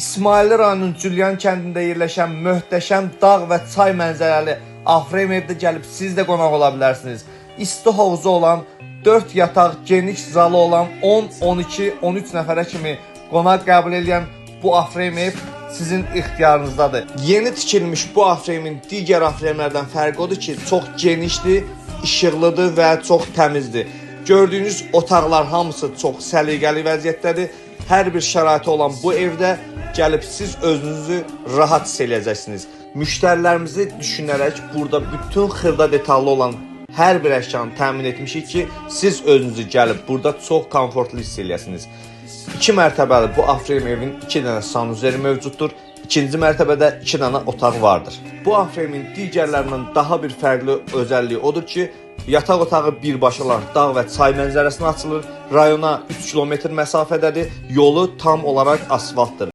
İsmayıllı rayonunun Cülyan kəndində yerləşən möhtəşəm dağ və çay mənzərəli A-frame evdə gəlib siz də qonaq ola bilərsiniz. İsti hovuzu olan, 4 yataq, geniş zalı olan 10, 12, 13 nəfərə kimi qonaq qəbul edən bu A-frame ev sizin ixtiyarınızdadır. Yeni tikilmiş bu A-frame-in digər A-frame-lərdən fərqi odur ki, çox genişdir, işıqlıdır və çox təmizdir. Gördüyünüz otaqlar hamısı çox səliqəli vəziyyətdədir. Hər bir şəraiti olan bu evdə gəlib siz özünüzü rahat hiss eləyəcəksiniz. Müştərilərimizi düşünərək burada bütün xırda detallı olan hər bir əşyanı təmin etmişik ki, siz özünüzü gəlib burada çox komfortlu hiss eləyəsiniz. 2 mərtəbəli bu A-frame evin 2 dənə sanuzeri mövcuddur. İkinci mərtəbədə 2 dənə otaq vardır. Bu A-frame-in digərlərindən daha bir fərqli özəlliyi odur ki, yataq otağı birbaşa olaraq dağ və çay mənzərəsinə açılır. Rayona 3 kilometr məsafədədir. Yolu tam olaraq asfaltdır.